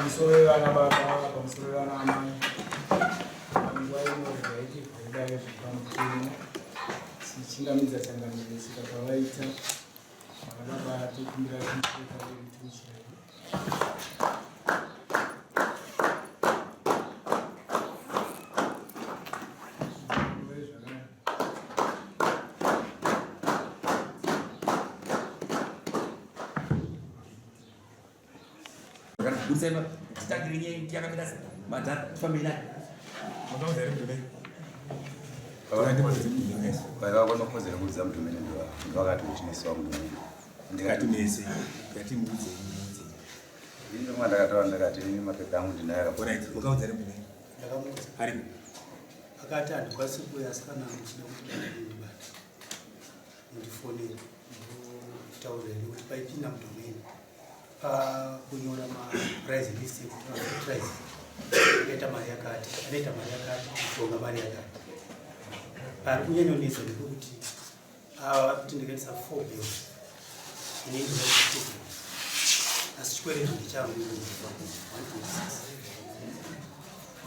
Pamusoro vana baba, pamusoro vana amai. Panguva ino regai tivhurira zviri pamutemo. Tichingamidza changamire svika pavaita. Vana baba tokumbira kuti tiuchire. Titangire nyaya yakamira madhara tifambe nayo. Vaiva vanokodzera kuudza mudhumene ndovakati uchinesiwa mudhumene. Ndikati mese, ndikati muudze muudze. Ini ndonga ndakataura ndakati ini mapepa angu ndinayo. Alright, wakaudza ri mudhumene? Ndakamuudza. Ariko. Akati handikwanisi kuuya asi kana muchida kuti ndibate. Mundifonere. Ndotaurira nekuti paipinda mudhumene. Pakunyora maprice list ekuti akaita mari yakati, anoita mari yakati, mushonga mari yakati. Pari kunyanyonetsa ndepekuti ava vari kuti ndikaisa 4 bills ini ndikaisa 2 bills asi chikwereti ndechangu 1.6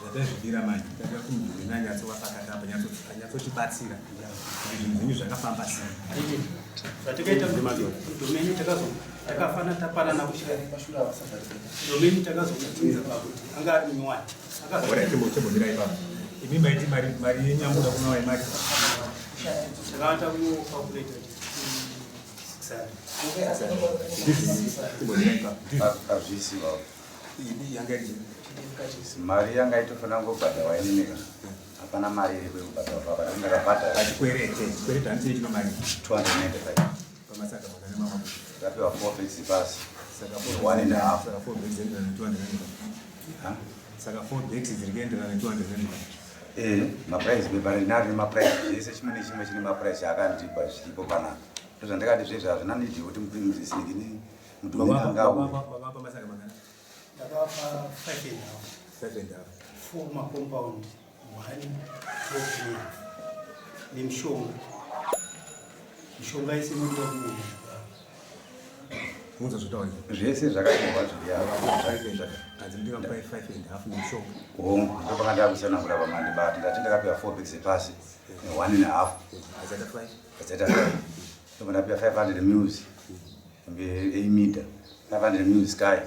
Zvatazvidira manje tada kumudhumina anyatsova pakati apa anyatsotibatsira kuti zvinhu zvenyu zvakafamba sei. Zvatakaita mudhumeni takazo takafana tapanana kusvika mudhumeni takazomubvunza pakuti anga ari munyowani. Alright, chimbomira ipapo. Imi maiti mari mari yenyu yamuda kunowa imari. Takavata kucalculate kuti 600. Chimbomira ipapo. Hazvisi baba. Ini yanga iri Mari yanga itofanira kungobhadharwa inini ka. Hapana mari iripo yekubhadharwa apa ndati ndakabhadhara pachikwerete. Chikwerete handiti chino mari 295. pamasaka makana mama. Ndapiwa 4 bags pasi. Saka One and a half. Saka 4 bags dzinoenderana ne 295. Ha? Saka 4 bags dziri kuenderana ne 295. Eh, maprice paper ndinaro nemaprice zvese chimwe nechimwe chine maprice akandipa zviripo panapa. Ndozvandakati zvezvo hazvina need yekuti musiniki mudhumeni angauye. Wakapa masaka mangana? Ndakavapa 5 and a half. 5 and a half. 4 macompound, 1 top and a half. Nemishonga. Mishonga yese inodiwa kumunda. Unza zvotaura. Zvese zvakanyorwa zviri apa. Hanzi ndingamupai 5 and a half nemishonga. Hongu, ndopakanga ndakusanangura pamandibati. Ndati ndakapiwa 4 bags pasi ne 1 and a half. Azaita 5. Azaita 5. Ndobva ndapiwa 500 mils. Eimida. 500 mils sky.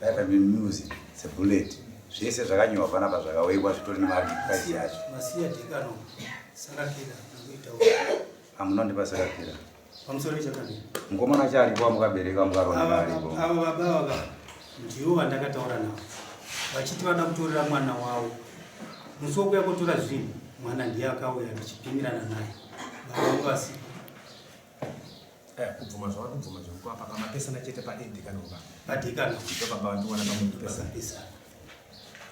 500 mils dzebullet. Zvese zvakanyorwa panapa zvakawekwa zvitori nemari price yacho. Masiya dekano sarakira nekuita Amunondipa sarakira. Pamusoro chakadii? Mukomana acho aripo wamukabereka mukaronera aripo. Ava baba vaka ndivo vandakataura navo vachiti vada kutorera mwana wavo. Musi wekuuya kotora zvinhu mwana ndiye akauya ndichipimirana naye. Baba vangu vasipo. Kubvuma zvavari kubvuma zvekuapa pamapesana chete paedhikano pa. Padhikano. Ndopapa vandiwana pamupesana. Pesana.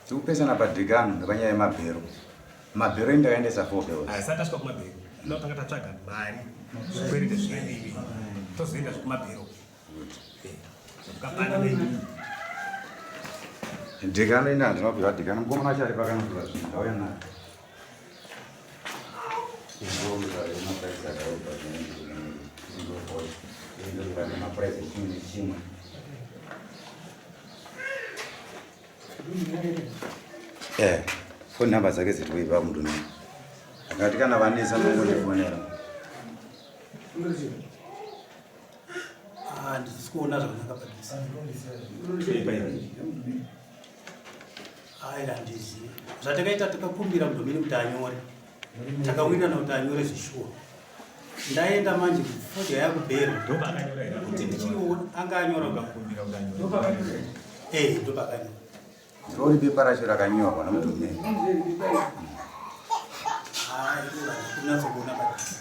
Tikupesana padhikano nepanyaya yemabhero. Mabhero ini ndakaendesa 4 bales. Asati asvika kumabhero. No tanga tatsvaga mari. Zvikwerete zvinenge. Tozoenda zvekumabhero. Zvakapana nei. Dhikano ini handina kupiwa dhikano. Mukomana acho ari pakanotora zvinhu ndauya naye. Maprice chimwe nechimwe. Eh, phone number dzake dziri kuipa mudunhu. Akati kana vanetsa mungondifonera. Ah, ndisi kuona zvakanaka padhuze. Ai, handizivi. Zvatakaita takakumbira mudomini kuti anyore. Takawirirana kuti anyore zvishuwa. Ndaenda manje fodya yakubhero. Ndopakanyora here? Kuti ndichiona anga anyora. Kumbira kuti anyore. Eh, ndopakanyora. Ndiro pepa racho rakanyorwa nomudhumeni. Ah, iro kunatsokuona padhuze.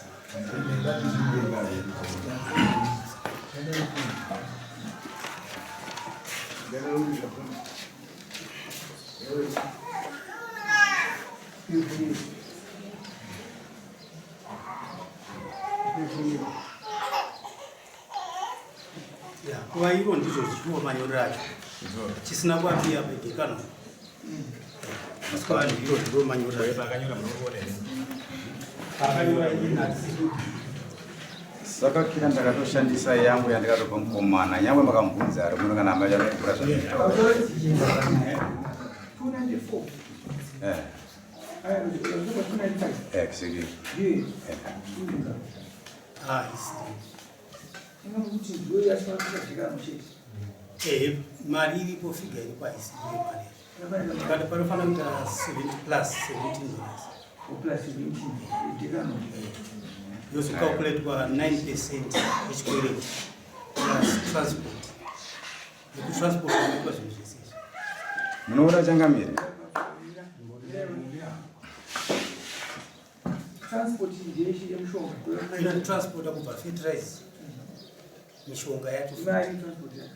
Ya, kuva iro ndizvo zvichiwo manyorero acho. Chisina kuapiya pedekano. Asi kuva ndiro ndiro manyorero acho. Pakanyora munoona here? Pakanyora ini hatisi. Saka kira ndakatoshandisa yangu yandakatopa mukomana nyangwe makamubvunza ari muno kana amai anopupura zvandinotaura. Eh. Eh, kisiki. Eh. Ah, eh, mari iripo figa iripo haisi mari but panofanira kuita 70 plus 17 dollars plus 17 dekano yozocalculatwa 9 percent yechikwereti plus transport nekutransport unoitwa zvinhu zvese izvi. Munoona changamire? Transport ndeyeshe yemushonga. Inotransporta kubva fertilize mishonga yacho. Mari transport yacho.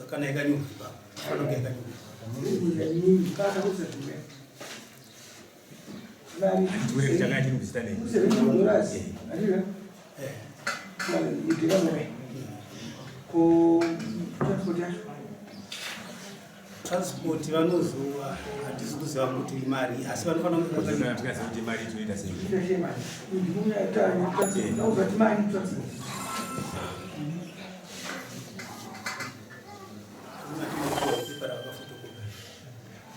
Kana yakanyorwa ipapo fanira kunge yakanyorwa. Kana kusazvimwe. Chakanga chiri kuzita nei? Dollars. Andika? Eh. Ndika Ko transport yacho. Transport vanozova handisi kuziva kuti imari asi vanofanira kunge Tikaziva kuti imari tinoita sei? Ita shema. Ndikunya transport. Nauzati mari transport.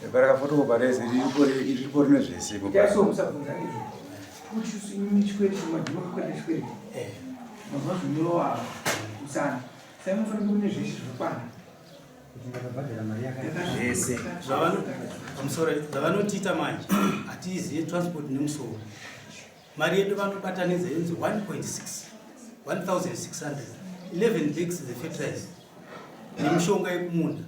Pepa rakafotokopa rese riripo riripo rine zvese ipo. Yaso musabvunza izvo. Kuti imi chikwereti madhuma kukwenda chikwereti. Mazuva zvinyorwa usana. Sai munofanira kune zveshe zvakakwana. Zvese. Pamusoro zvavanotiita manje hatiizive transport nemusoro. Mari yedu vanobatanidza inonzi 1.6 1600 11 bags dzefertilizer nemishonga yekumunda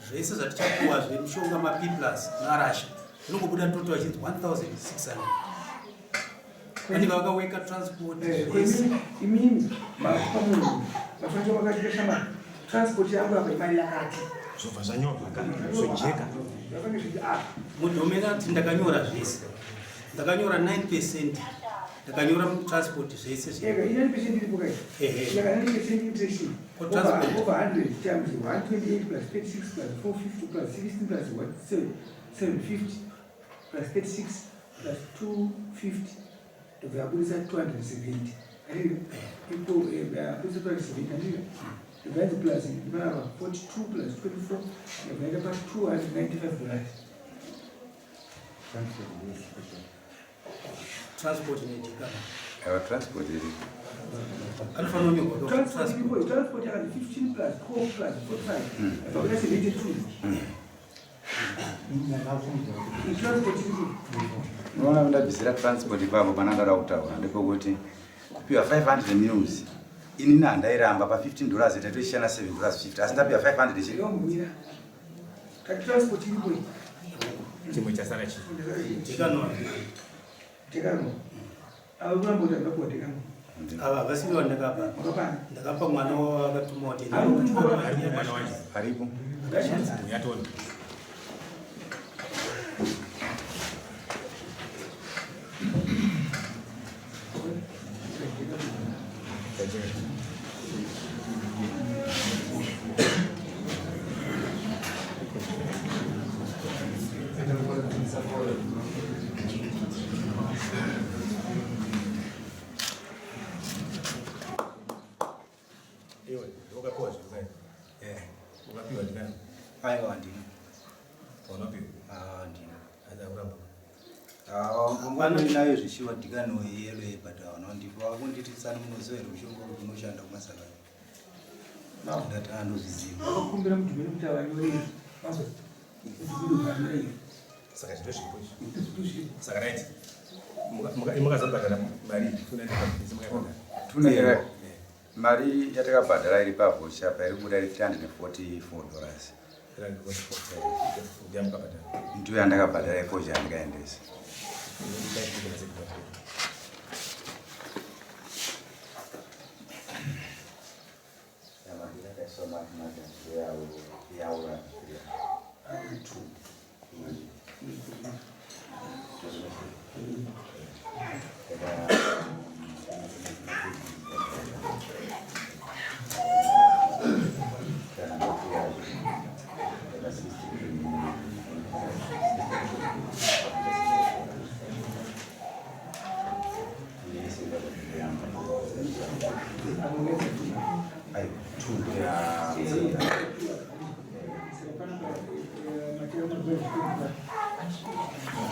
zvese zvatichapuwa zvemishonga map plus narasha zvinongobuda toto vachinzi 1600 vanenge vakaweka transport zvese. Imimi makupa munhu mafanira makati mari transport yangu apa imari yakati. Zvobva zvanyorwa ka zvojeka. Zvakange zviti ah Mudhomena kuti ndakanyora zvese ndakanyora 9 percent ndakanyora transport zvese zve ega ine percent iripo kai. Ehe. Yaka 9% interest. Ko transport? Over 100 times 128 plus 36 plus 450 plus 16 plus 750 plus 36 plus 250 ndobva yabudisa 270. Andika? Ipo yabudisa 270 andika? Ndobva yanzi plus panapa 42 plus 24 ndobva yaenda pa 295 dollars. Transport inoitikana Aiwa transport iri. anofanira kunyorwa Transport transport iripo, transport yakati 15 plus 12 plus 45 ndobva kuda 72. Transport iripo. Unoona ndabvisira transport ipapo pana ndada kutaura ndepekuti kupiwa 500 mils inini handairamba pa 15 dollars taitoishana 7 dollars 50 asi ndapiwa 500 chi Yomira. Kati transport iripo iyi. Chimwe chasara chii? Dekano Dekano. Ava kuramba kuti angapuwa dekano. Ava vasiri vandakapa. Wakapana. Ndakapa mwana wavakatuma kuti Ari kutumwa. Aripo mwana wacho. Aripo. Uyatona. Iwe wakapiwa zvekukai? Eh. Wakapiwa ndikani? Aiwa handina. Wakapiwa? Ah, handina. Aza kuramba. Angwaninayo zvichiwa dhikano yelo but hawana ndipo vakunditi tsani munoziva here mushonga kuti unoshanda kumasaka. Ndati andozviziva. Vakakumbira mudhumeni kuti avanyorere. Mazwa. Mudhumeni ukanyorere. Saka zvito zviripo izvi. Saka right. Mukazobhadhara mari 295 Tune mari yatakabhadhara iri pavhocha pa iri kubuda iri 344 dollars. Ndiyamukabhadhara. Ndiyo yandakabhadhara ifocha yandikaendesa.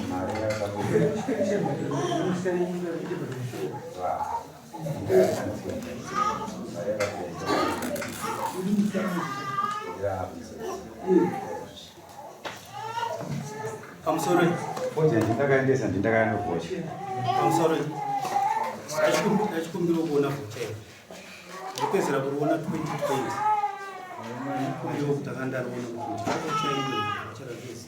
Mari yakabuda. Pamusoro. Fodya ndindakaendesa ndindakaenda vocha. Pamusoro. Ndachikumbira kuona vocha iyi. Ndopedzera kuriona 2020. Kumbira kuti akandariona kuti vocha iyi vocha rakezi.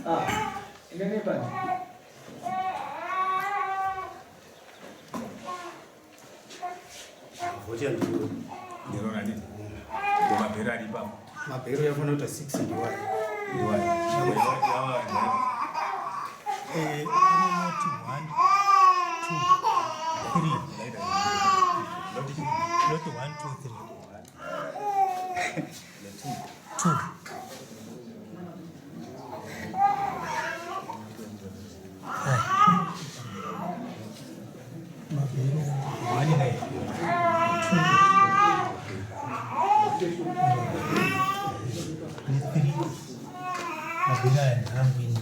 Ah, inene pani. Vocha ndiyo. Ndinoona nditi mabhero ari ipapo. Mabhero yafanira kuita 6 ndiwai. Ndiwai. Unoti 1 2 3. Lot 1 2 3. 2. Hai. Mabhero 1 hai. 2. Ne 3. Mabhero aya ndeangu ini.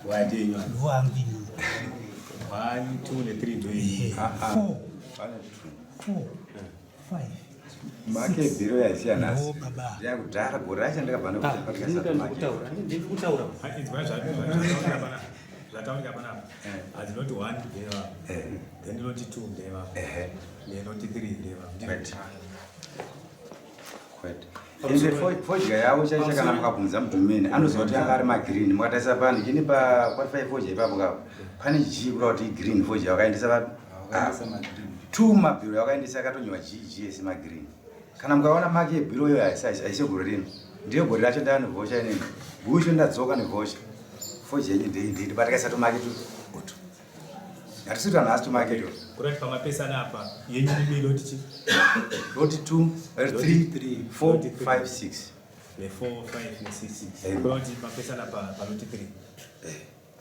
Wadenyu. Ndoangu ini. 1 2 ne 3 ndoyi. 4. 4 5. Make bhiro yaisiya nhasi. Ndo baba. Ndeyakudhara gore racho ndakabva Ndikutaura, ndiri kutaura. Inzwa zvataurika panapa. Zvataurika panapa. Hadzinoti 1 ndeva. Then inoti 2 ndeva. Nenoti 3 ndeva. Right. Kwete. Ende fodya yavo chaicho kana mukabvunza mudhumeni anoziva kuti anga ari magreen. Mukatarisa pani chini pa 45 fodya ipapo kapo pane G kureva kuti igreen fodya vakaendesa papi. Vakaendesa magreen. Two mabhiro yakaendesa akatonyorwa G G ese magreen. Kana mukaona maki yebhiro iyoyo haisi gore rino, ndiyo gore racho ndava nevhosha inini busho ndadzoka nevhosha fodya yenyu ndei patakaisa tumaki tu utu hatisi kuti vanhu asi tumaki tu. Kurati pamapesana apa yenyu mimi inoti chi? Loti 2 3 4 5 6. Ne 4 5 ne 6. Kurati mapesana pa paloti 3.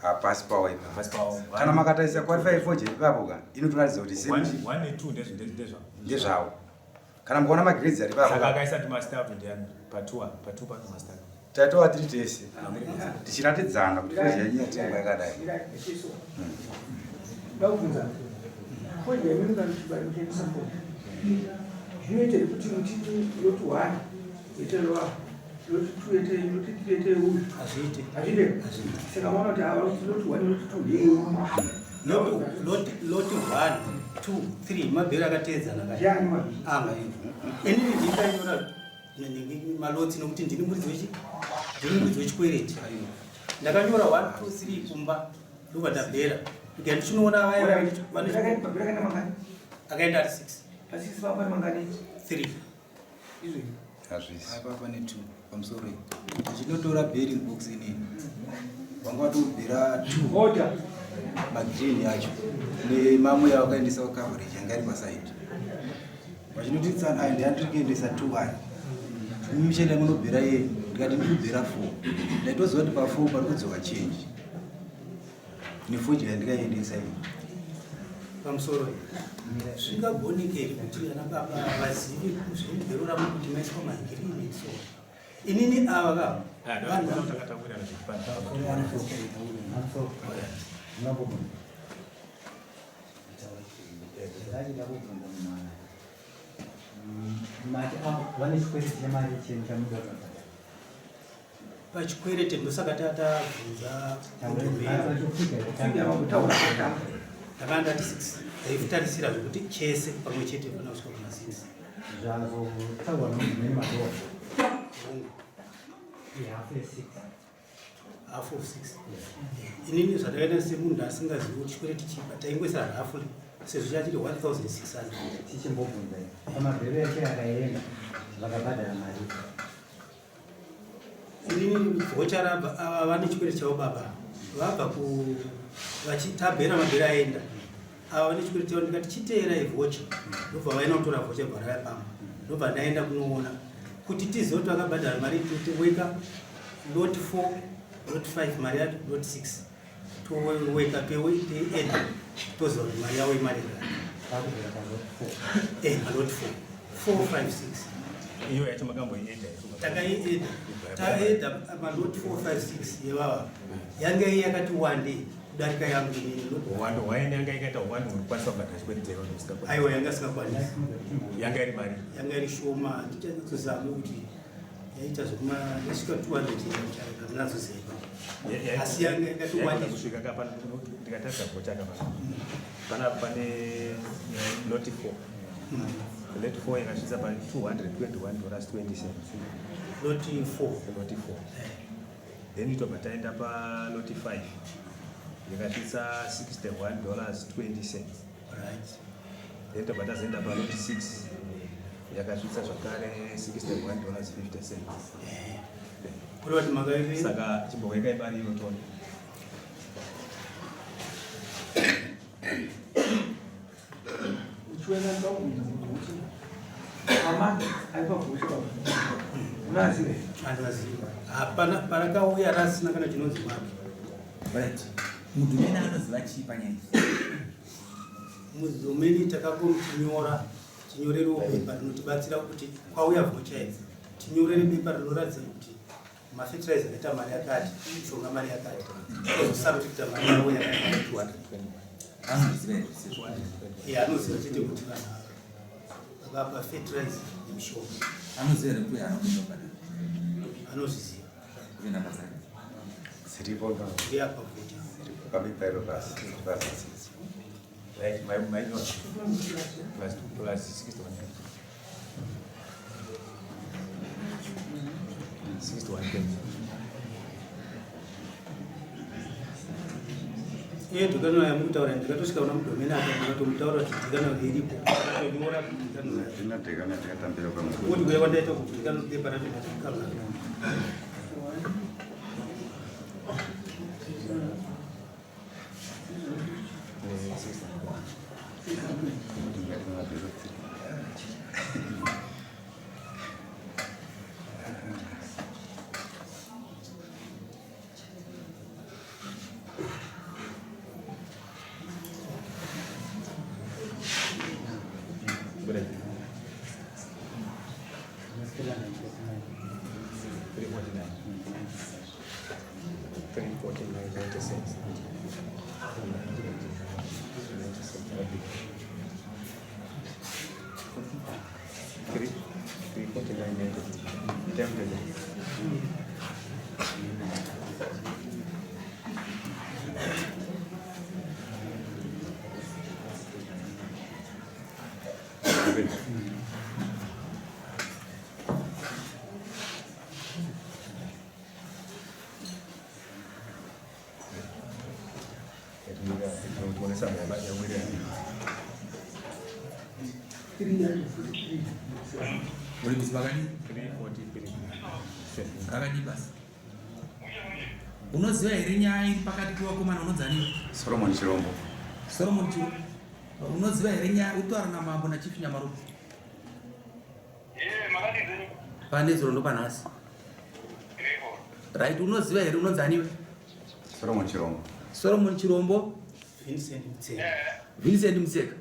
Hapasi pawo ipapo. Hapasi pawo. Kana makatarisa qualify fodya ipapo ka inotoratidza kuti same 1 ne 2 ndezvavo. Ndezvavo. Kana mukaona magrades ari ipapo. Saka akaisa tumastar ndiani pa 2 pa 2 pa tumastar. Taitova tiri tese tichiratidzana kuti fodya yenyu yatengwa yakadai. Ndakubvunza, fodya imene kana muchishandisa fodya zvinoita kuti muti lot 1 ite lowa, lot 2 ite, lot 3 ite uyu? Hazviiti. Hazviite. Saka maona kuti ava lot 1 lot 2 ndeiyi. Lot 1 2 3 mabhero akateedzana kaya. Ndiani mabhero? Anga inini ndikanyora malotsi nokuti ndini muridzi wechi ndini muridzi wechikwereti. Ndakanyora 1 2 3 kumba ndobva ndabhera ndika ndichinoona vaya Mabhero akaenda mangani? Akaenda ari 6. Pasix papa mangani? 3. Izvo. Hazvisi. Apa pane 2 pamusoro iyi. Ndichinotora bearing box inini. Vanga vatobhera 2. Order. Magreen yacho nemamwe yavakaendesa kucoverage yanga iri paside. Vachinoti tsana aya ndiyandiri kuendesa 2 aya. Imi muchienda munobhera yei? Ndikati ndiri kubhera 4. Ndaitoziva kuti pa 4 pari kudzoka change. Nefodya yandikaendesa iyi. Pamusoro, zvingagoneke here kuti ana baba vazivi zvemubhero ramo kuti maiswa magreen? So inini ava ka vanhu Takataura zvipanda. Ndachida kubvunza munhu mati vane chikwereti chemari chenu chamuda kubhadhara. Pachikwereti ndosaka tatabvunza. Kutaura kutanga. Ndakanga ndati 6 ndaitarisira zvekuti chese pamwe chete fana kusvika kuna 6. Zvazotaurwa nomunhu madhora. Hongu. Ihafu ye6. Half of 6. Inini zvandakaita semunhu asingazivi kuti chikwereti chipa taingoisa roughly sezvo chachiri 1600. Tichimbobvunza, pamabhero yacho yakaenda vakabhadhara mari? Inini vocha rabva ava vane chikwereti chavo baba vabva ku vachitabhera mabhero aenda ava vane chikwereti chavo. Ndikati chiteerai vocha, ndobva vaenda kutora vocha bva raya pamba, ndobva ndaenda kunoona kuti tizive kuti vakabhadhara mari. Tiweka lot 4, lot 5, mari yacho lot 6, toweka toenda toziva kuti mari yavo imari yakati. Takubvira palot 4. Eh, malot 4 4 5 6. Iyo yacho makamboienda? Takaienda, taenda malot 4 5 6 yevava yanga iyi yakati wandei kudarika yangu inini. Uwandu hwaini yanga ikaita uwandu hurikukwanisa kubhadhara chikwereti here usingakwanisi? Aiwa, yanga isingakwanisi. Yanga iri mari? Yanga iri shoma, handichanyatsozama kuti yaita zvekuma yasvika 200 handinatsoziva, asi yanga yakati wandei. Kusvika kapa ndikatarisa vochaka pana pane lot 4, lot 4 yakasvitsa pa $221.20. Lot 4? Lot 4. Then itobva taenda palot 5, yakasvitsa $61.20. Then tobva tazoenda palot 6, yakasvitsa zvakare $61.50. Kureva kuti makairi Saka chimbowekai mari iyo tone. Uchiwena ndakubvunza kuti amani aipa vocha unaziva here? Andaziva, hapana parakauya rasina kana chinonzi maki. Right, mudhumeni anoziva chii panyaya iyi? Mudhumeni takakomuchinyora, tinyorerewo bepa rinotibatsira kuti kwauya vocha idzi, tinyorere bepa rinoratidza kuti mafertilizer akaita mari yakati, mishonga mari yakati, ozosubtracta mari yavo yakati 200. Anoziva here zvisizvo? Iye anoziva chete kuti vanhu ava vakapa fertilizer nemishonga. Anoziva here kuti uyo anokuenda kubhadhara? Anozviziva. Uye namba dzake? Dziripo. Ndeyapa vocha. Dziripo pabepa iro pasi pasi. Right, my note. Plus, plus 61. 61 pence. Iye dhikano yamukutaura, ndikatosvika kuna mudhomeni apa, ndikatomutaura kuti dhikano iripo, akatonyora kuti dhikano. Zvino dhekana takatambira Kuti kuya kwandaita kudhikano bepa racho ndakakala. Pamwe. Buda. 349. 349. 349, 90 cents. 90 cents. 3, 349, 90. Time to Tuonesa yawira. 343. Murimisi vakadii? 343. Rakadii basi? Unoziva here nyaya iri pakati pevakomana unonzi aniwe? Solomon Chirombo. Solomon Chirombo, unoziva here nyaya utaura namambo nachief Nyamaropa pane zuro ndopanhasi? Right, unoziva here unonzi aniwe? Solomon Chirombo. Solomon Chirombo. Vincent Mutseka. Vincent Mutseka,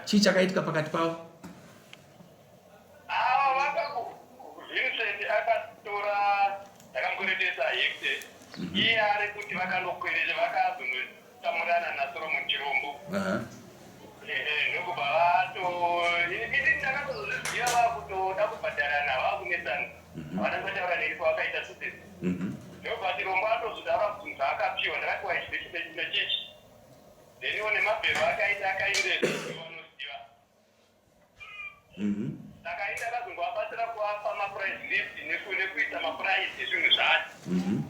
chii chakaitika pakati pavo? Ava Vincent akatora, ndakamukweretesa hekte, iye ari kuti vakanokwerete vakazonotamurana naSolomon Chirombo. Ndokubva vato ini ndakatozozviziva vakutoda kubhadharana, vakunetsana, havana kutaura neni pavakaita sosesi. Ndobva Chirombo atozotaura kuti zvinhu zvaakapiwa, ndakati waichive nechichi, theniwo nemabhero akaita akaendesa vanoziva. Saka ini ndakazongovabatsira kuvapa maprice list nekuisa maprice ezvinhu zvacho,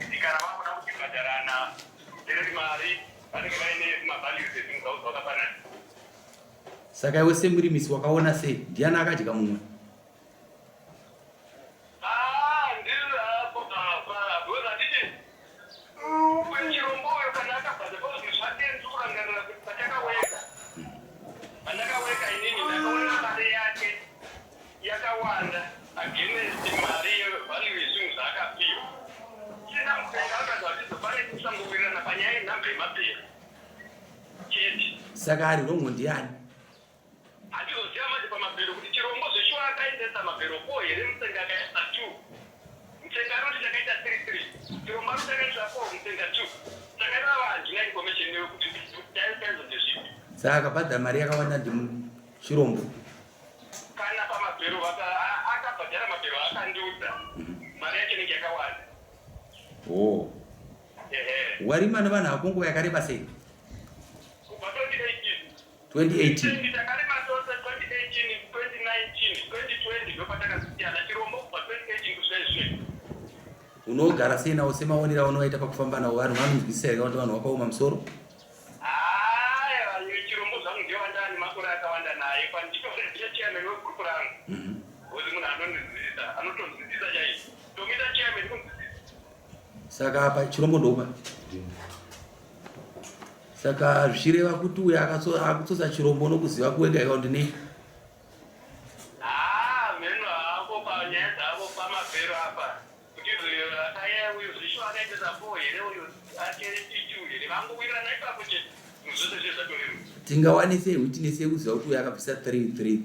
kuti kana vakuda kutibhadharana dereri mari vanenge vaine mavalues ezvinhu zvavo zvakafanana. Saka iwe semurimisi wakaona sei, ndiani akadya mumwe? Ah, ndizvo because handiti Chirombo uyo kana akabhadha pa zvinhu zvake, ndiri kurangarira kuti patakaweka, pandakaweka inini, ndakaona mari yake yakawanda against mari yevalue yezvinhu zvaakapiwa. Sina mupenga akazi hatizo pane kusangowirirana panyaya yenhamba yemapera chete. Saka ari wrong ndiani? Handizoziva manje pamabhero kuti chirombo zveshuwa akaendesa mabhero four here Mutsenga akaisa two. Mutsenga anoti ndakaita three three. Chirombo anoti akaisa four Mutsenga two. Saka ivava handina information yekuti chaizvo ndezvipi. Saka akabhadhara mari yakawanda ndichirombo. Kana pamabhero akabhadhara mabhero akandiudza mari yacho inenge yakawanda. Oh. Ehe. Warima nevanhu ava kwenguva yakareba sei? Kubva 2018. 2018. Takarima tose 2018, 2019, 2020 ndopatakasiyana chirombo kubva 2018 kusvika izvezvi. Unogara sei nawo semaonero aunovaita pakufamba nawo vanhu vanonzwisisa here kuti vanhu vakaoma musoro? Haya, chirombo zvangu ndiye wandani makore akawanda naye panditoita chairman wegroup rangu. Because munhu anondinzwisisa, anotonzwisisa chaizvo. Tomuita chairman kunzwisisa. Saka apa chirombo ndopa. Saka zvichireva kuti uyo akutsotsa chirombo nokuziva kuwega ika kuti nei? Haa mheno hako panyaya dzavo pamabhero apa kuti akaya uyu zvishuwa akaendesa four here uyu akerechitu here vangowirirana ipapo chete zvinhu zvose zviye zvatoreruka. Tingawane sei witness yekuziva kuti uyu akabvisa 3 3?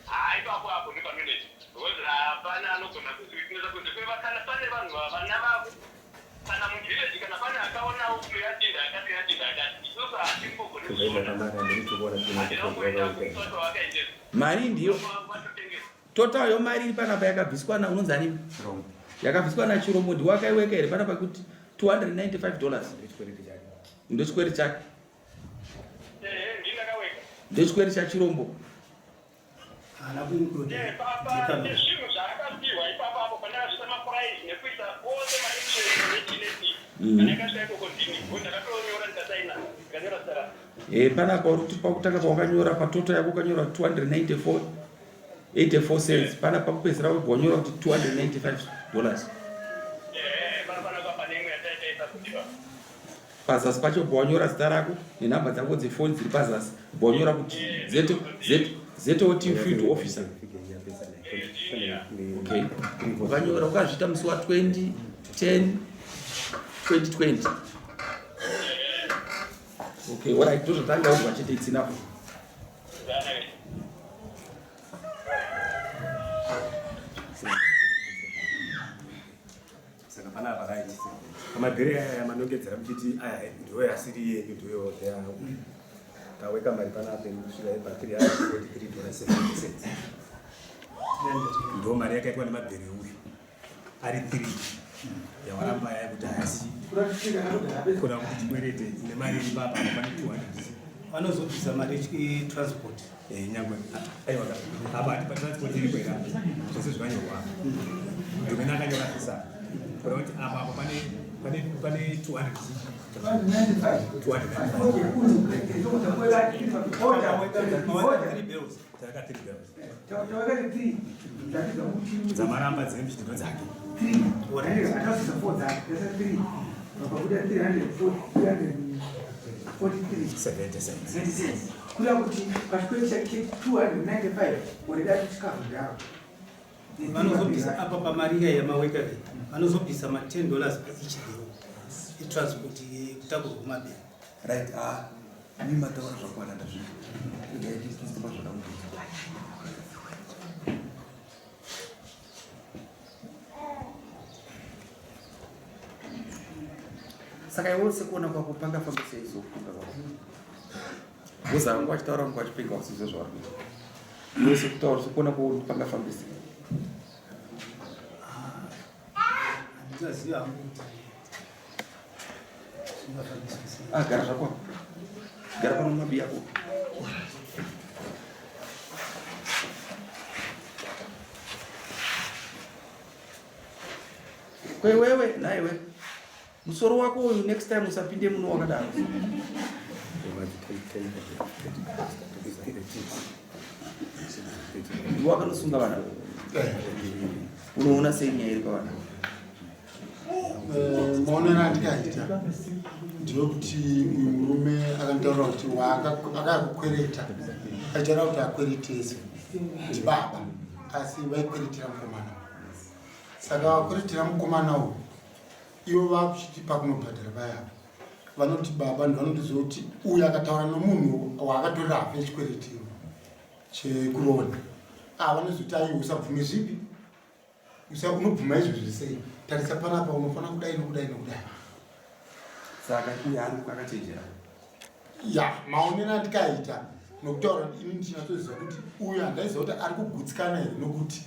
Haa ipapo apo ndopanoendepi because hapana anogona kuziwitnessa kunze kweva kana pane vanhu vana vavo kana muvillage kana pane akaonawo kuti uyu adhinda akati uyu adhinda akati isusu hatimbogoni kuzviona handina kumboenda kumuswa kwavakaendesa Mari ndiyo vatotengesa. Total yo mari iri panapa yakabviswa na unonzi ani? Yakabviswa na Chirombo ndiwe akaiweka here panapa kuti 295 dollars. Ndochikwere chake. Ehe ndini ndakaweka. Ndochikwere chaChirombo. Haana kuinclude Eh, papa Decamp. nezvinhu zvaakapiwa ipapo apo pandakazviisa mapuraizi nekuisa ose mainterest nechii nechii kana yakasvika ikoko ndini ngo ndakatonyora ndikasaina ndikanyora zita rangu. Eh, panapa uri kuti pakutanga pawakanyora patotal yako ukanyora 294 84 cents panapa pakupedzisira webva wanyora kuti 295 dollars. Ehe panapa pane imwe yataitaisa kuti pa Pazasi pacho bva wanyora zita rako nenhamba dzako dzefoni dziri pazasi bva wanyora kuti ZOT field officer. Okay. Wakanyora ukazviita musi wa 20 10 2020. Okay, all right, ndozvatanga udzwa chete, it's enough. Saka panapa right pamabhiri aya yamanongedzera muchiti aya ndiwo asiri yenyu ndiwo ndeyangu taweka mari panapa kusvika pa 343 dollars 70 cents ndo mari yakaitwa nemabhiri uyu ari 3 yawaramba yaya kuti haasi kuna kuti chikwerete nemari iri papa apa pane 200 Vanozobvisa mari yetransport. Nyangwe aiwa apa hati patransport iripo here apa zvese zvakanyorwa ndomene akanyora zvese apa kuda kuti apa apa pane pane pane 200 200 Taka 3 bells. Dzamaramba dzine mchidindo dzake. 70 cents. Kuda kuti pachikwereti chake 295 oreda chikafu ndaro. Vanozobvisa apa pamari iya yamaweka iyi vanozobvisa ma 10 dollars pa each bill itransport yekutakurwa kwemabhero. Right, ah, imi mataura zvakwana ndazvinzwa. Regai tisimba zvakamuita. Saka iwe sekuona kwako pangafamba sei sokufunga kwako? Because vanga vachitaura vanga vachipenga vasizvo zvavari kuita. Iwe sekutaura sekuona kwako pangafambe sei? Handichaziva hangu kuti zvingafambiswa sei. Ah, gara zvako. Gara pano mabiya ako. Kwewewe naiwe musoro wako uyu next time usapinde muno wakadaro. Ndiwe wakanosunga vana. Unoona sei nyaya iri pavana? Maonero andikaita ndeyekuti uyu murume akanditaurira kuti akakukwereta aitaura kuti akweretese ndibaba asi vaikweretera mukomana uyu. Saka vakweretera mukomana uyu ivo vakuchiti pakunobhadhara vaya Vanoti baba ndovanotiziva kuti uyu akataura nomunhu waakatorera hafu yechikwereti chekuroona. Ava vanozoti aiwa usabvume zvipi usa unobvuma izvozvi sei tarisa panapa unofanira kudai nokudai nokudai. Saka uyu ari akachenjera. Ya maonero andikaita nokutaura ini ndichinatsoziva kuti uyu handaiziva kuti ari kugutsikana here nokuti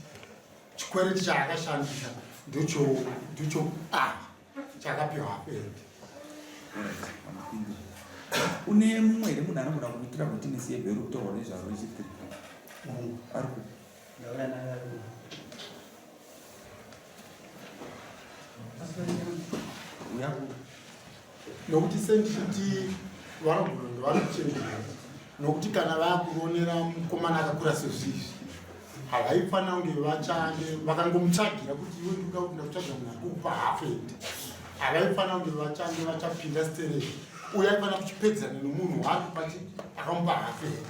chikwereti chaakashandisa ndocho ndocho a chakapiwa hapendi. Une mumwe here munhu anogona kuitira witness yebhero kutaurwa nezvaro rechitiri? Ari kupi? Ndauya naye ari kupi? Uya kupi? Nokuti sendichiti vanogona kunge vari kuchenjera nokuti kana vakuronera mukomana akakura sezvizvi havaifanira kunge vachange vakangomutsvagira kuti iwe ndikuda kuti ndakutsvagira munhu ari kukupa half end havaifanira kunge vachange vachapinda stereki uyo aifanira kuchipedzana nomunhu waari kupa chi akamupa half end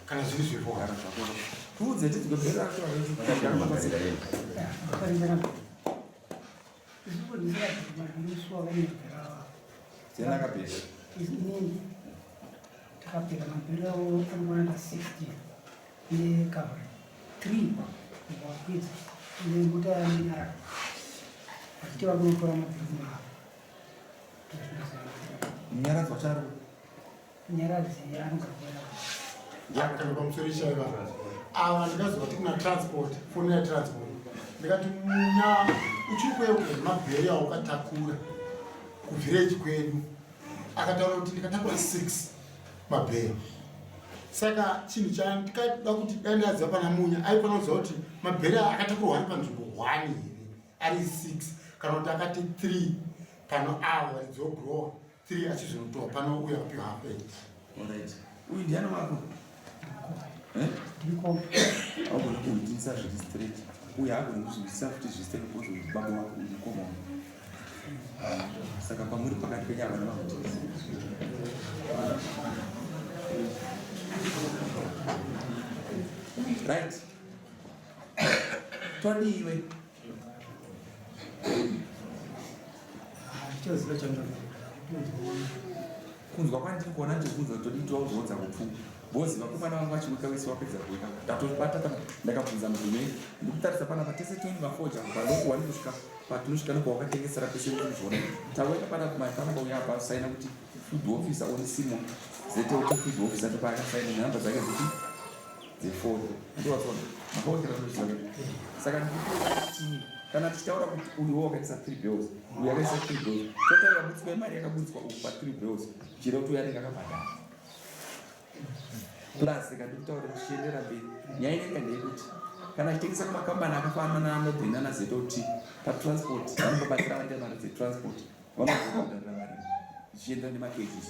kana zviri zvipo. Tiudze tidzwe bhero racho. Takapfeka mabhero anokwana ka 60 necover 3 wakwidza nemota yaminyara vachiti vakunotora mabhero kumahava. Munyaradzi wacho ari Munyaradzi anogara kuenda pamusoro ichaiva ava ndikazovati kuna transport foni yatransport ndikati munya uchiri kuyeuka mabheri awakatakura kuvhireji kwedu akataura kuti ndikatakura 6 mabhero saka chinhu chandikada kuti dai ndaziva pana munya aifanira kuziva kuti mabheri akatakurwa ari panzvimbo 1 here ari 6 kana kuti akati 3 pano avo varidzi vogrowa 3 achizonotoa pano uyo akapiwa half 8. Alright. Uyu ndiani wako? Eh? Haugoni kuhwitisa zviri straight. Uyu haagoni kuzvihwitisa futi zviri straight because uyu baba wako uyu mukoma wako. Saka pamuri pakati penyu havana vahwitisa. Right. Twadiwe. Kunzwa kwandiri kuona ndiri kunzwa todii tovazoodza kupfu bhozi vakomana vangu vachiwika vese vapedza kuwika ndatobata kana ndakabvunza murume ndikutarisa panapa tese toni mafoja kubva ndokuwani kusvika patinosvika ndokwawakatengesera pese ndikuzviona taweka panapa mai panapa uya apa saina kuti field officer onisimo zete kuti field officer ndopaakasaina nenhamba dzake dziti dzefoni ndowatsona makawekera ndoziva saka ndikuti kana tichitaura kuti uyu wakaisa 3 bills uyu akaisa 3 bills totaura butswa yemari yakabutswa uku pa 3 bills chero kuti uyu anenge akabhadhara plus rega ndikutaura tichiendera mberi nyaya inenge ndeyekuti kana achitengesa kumakambani akafanana naanobve nana zot patransport vanombobatsira vaita mari dzetransport vanozobhadharira varimi zvichiendera nemakeges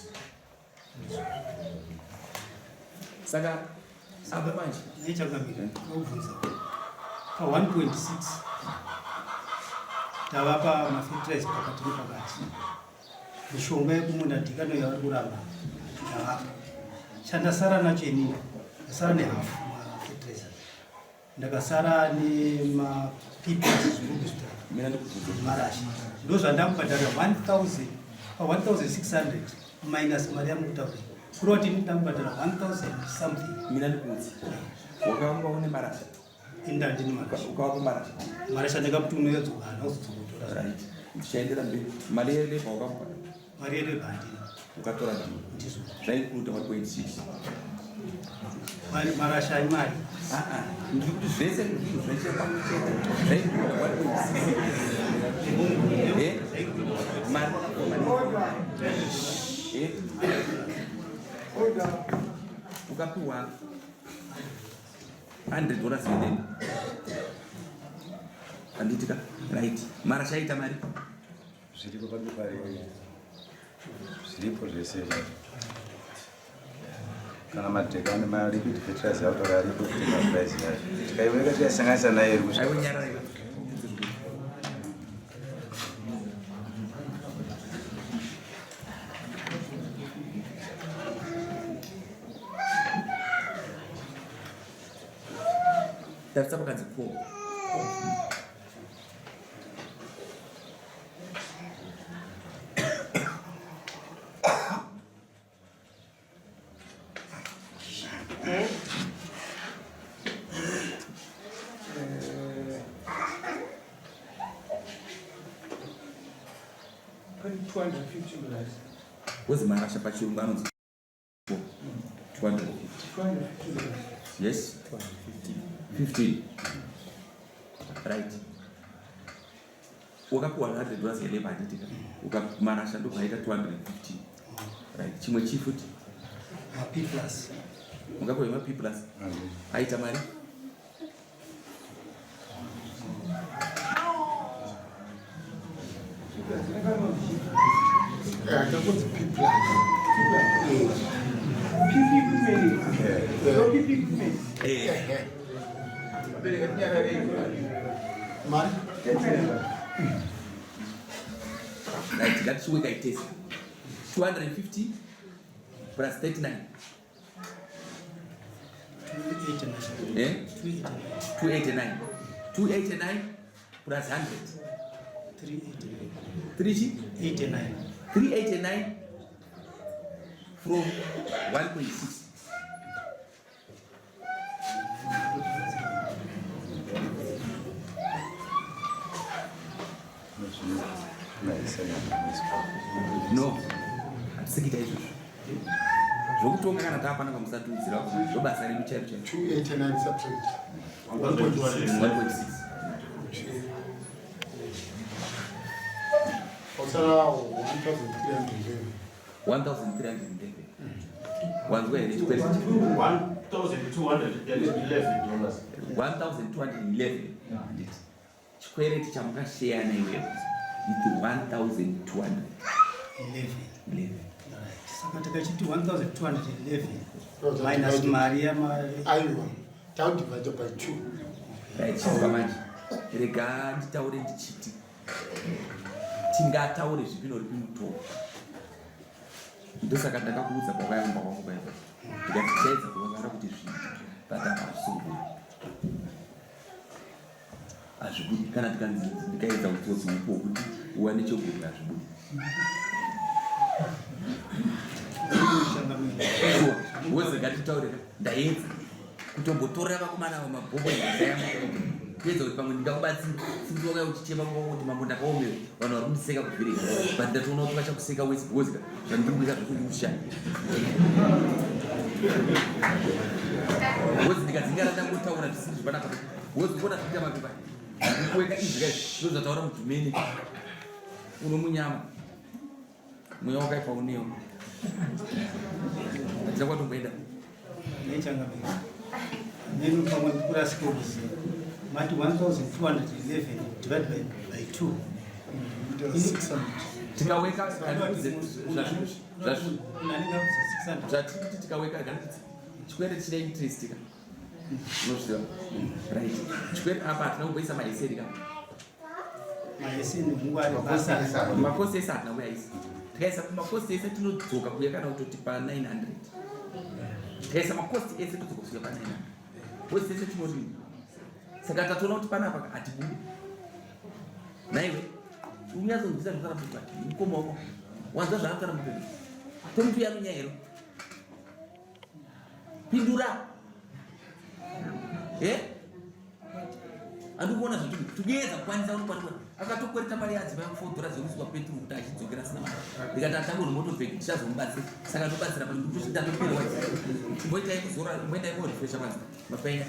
saka apa manje nechangamire ndobvunza pa 1.6 tavapa mafertilize pakati nepakati mishonga yekumunda dhikano yavari kuramba tavapa chandasara nacho inini ndasara nehafu mafertilizer ndakasara nemapipas zvigubhu zvitatu marasha ndozvandakubhadhara 1000 pa 1600 minus mari yamukutaura kureva kuti ini ndakubhadhara 1000 something. Mina ndikuudzi wakanga une marasha. Ini ndandine marasha. Ukawapa marasha? Marasha ndakamuti unoyadzoka haana kuzodzokotora. Right, ndichaendera mberi. Mari yelebha wakamupa? Mari yelebha handina. Ukatora ndiwe? Ndizvo. Zvaikuruta 1.6. Mari marasha imari. Ah ah, ndiri kuti zvese zvinhu zvese pamwe chete zvaikuruta 1.6. Eh? Mari wakapiwa mari. Eh? Ukapiwa 100 dollars nendeni. Handiti ka? Right. Marasha aita mari. Zviripo pabepa zviripo zvese izvo. Kana madheka ane maliquid fertilizer akutora aripo kutenga price yacho. Tikaiweka tikaisanganisa nayo iri kusvika. Aiwe nyarara iwe. Tarisa pakanzi ko. 250 dollars. Wozi marasha pachirungu anonzi 250. 250 dollars. Yes, 15. Right. Wakapiwa 100 dollars yeleba handiti ka? Ukamarasha ndobva 215. Right. Chimwe chii futi? Ma-P plus. Ungapiwa ma P plus. Aita mari? Takunzi P plus. PP equipment. No PP equipment. Mari? Right, ngatichiweka itese. 250 plus 39. 289. Eh? 289. 289 plus 100. 389. 3 chi? 89. 389 from 1.6. No, hatisi kuita izvozvo zvokutonga kana taapana pamusatiudzira zvobasa redu chairo chairo. 289 subtract 1.6. Osara 1311. 1311. Wanzwa here chikwereti? $1,211. 1211 handiti? Chikwereti chamukasheyana iwewe iti 1211. 11. Right. Saka takachiti 1211 minus mari yama Aiwa, taudivide by 2. Right, chinzwa manje, rega nditaure ndichiti tingataure zvipi noripi mutongo. Ndosaka ndakakuudza kwakayamba kwangu paipa, ndikati tichaedza kuvavara kuti zviite, but apa hazvisi kubuda, hazvibudi. Kana tikanzi ndikaedza utsotsi hupo hwekuti uwane chegumi, hazvibudi. Sure, wozega titaure, ndaedza kutombotorera vakomana ava mabhombo endayamba kuedza kuti pamwe ndingakubatsira, sikuti wakauya uchichema kwako kuti mambo ndakaomerwa, vanhu vari kundiseka kuvhirika, but ndatoona kuti vachakuseka wese because zvandiri kuita zvekuti wozi ndikadzingara ndangotaura zvisiri zvakanaka, wozi kuona zvikuita mapepa ndikuweka izvi kai ndo zvataura mudhumeni uno munyama mweya wakaipa unewo hatina kwatomboenda. Nechangamire, nenu pamwe ndikurasike kuziva, mati 1211 divided by 2. Tikaweka Anenge akuza 600. Zvatiri tikaweka ganitsi chikwereti chine interest ka, unozviziva, right? Chikwereti apa hatina kumboisa maeseri ka. Maeseni mungwari basa. Makosi ese hatina kuyaisa. Tikaisa makosi ese tinodzoka kuya kana kutoti pa 900. Tikaisa makosi ese todzoka kusvika pa 900 kosi ese tinodini? Saka tatoona kuti panapa hatibudi. Naiwe unyatsonzwisa zvakara mupepa mukoma wako, wanzwa zvaakataura mupepa tomuti uya here? Pindura e handikuona kuona zvati tikuedza kukwanisa unokwanisa. Akatokwereta mari yadzimai kufodhora dzekuiswa peturu kuti achidzokera asina mari. Ndikati atangori motobheki ndichazomubatsira, saka ndobatsira ndatoperwa. Chimboitai kuzora, imboendai korefresha manzi mapenya.